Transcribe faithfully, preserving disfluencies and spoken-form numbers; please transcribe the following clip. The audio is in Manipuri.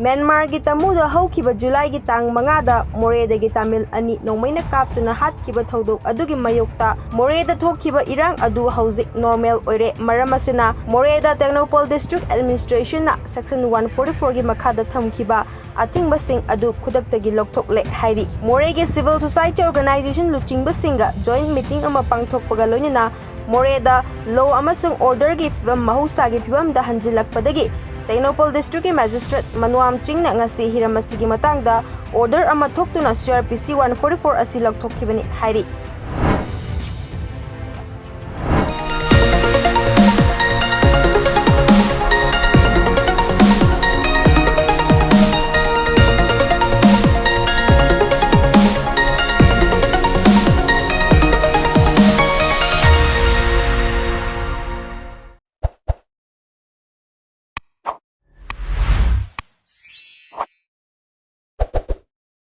ꯃ꯭ꯌꯥꯟꯃꯥꯔꯒꯤ ꯇꯃꯨꯗ ꯍꯧꯈꯤꯕ ꯖꯨꯂꯥꯏꯒꯤ ꯇꯥꯡ ꯃꯉꯥꯗ ꯃꯣꯔꯦꯗꯒꯤ ꯇꯥꯃꯤꯜ ꯑꯅꯤ ꯅꯣꯡꯃꯩꯅ ꯀꯥꯞꯇꯨꯅ ꯍꯥꯠꯈꯤꯕ ꯊꯧꯗꯣꯛ ꯑꯗꯨꯒꯤ ꯃꯥꯌꯣꯛꯇ ꯃꯣꯔꯦꯗ ꯊꯣꯛꯈꯤꯕ ꯏꯔꯥꯡ ꯑꯗꯨ ꯍꯧꯖꯤꯛ ꯅꯣꯔꯃꯦꯜ ꯑꯣꯏꯔꯦ꯫ ꯃꯔꯝ ꯑꯁꯤꯅ ꯃꯣꯔꯦꯗ Tengnoupal district administration section one forty ꯐꯣꯔꯒꯤ ꯃꯈꯥꯗ ꯊꯝꯈꯤꯕ ꯑꯊꯤꯡꯕꯁꯤꯡ ꯑꯗꯨ ꯈꯨꯗꯛꯇꯒꯤ ꯂꯧꯊꯣꯛꯂꯦ ꯍꯥꯏꯔꯤ꯫ ꯃꯣꯔꯦꯒꯤ ꯁꯤꯚꯤꯜ ꯁꯣꯁꯥꯏꯇꯤ ꯑꯣꯔꯒꯅꯥꯏꯖꯦꯁꯟ ꯂꯨꯆꯤꯡꯕꯁꯤꯡꯒ ꯖꯣꯏꯟ ꯃꯤꯇꯤꯡ ꯑꯃ ꯄꯥꯡꯊꯣꯛꯄꯒ ꯂꯣꯏꯅꯅ ꯃꯣꯔꯦꯗ ꯂꯣ ꯑꯃꯁꯨꯡ ꯑꯣꯔꯗꯔꯒꯤ ꯐꯤꯕꯝ ꯃꯍꯧꯁꯥꯒꯤ ꯐꯤꯕꯝꯗ ꯍꯟꯖꯤꯜꯂꯛꯄꯗꯒꯤ ꯇꯦꯡꯅꯧꯄꯜ ꯗꯤꯁꯇ꯭ꯔꯤꯛꯀꯤ ꯃꯦꯖꯤꯁꯇ꯭ꯔꯦꯠ ꯃꯅꯨꯑꯥꯝ ꯆꯤꯡꯅ ꯉꯁꯤ ꯍꯤꯔꯝ ꯑꯁꯤꯒꯤ ꯃꯇꯥꯡꯗ ꯑꯣꯔꯗꯔ ꯑꯃ ꯊꯣꯛꯇꯨꯅ ꯁꯤ ꯑꯥꯔ ꯄꯤ ꯁꯤ ꯋꯥꯟ ꯐꯣꯔꯇꯤ ꯐꯣꯔ ꯑꯁꯤ ꯂꯧꯊꯣꯛꯈꯤꯕꯅꯤ ꯍꯥꯏꯔꯤ꯫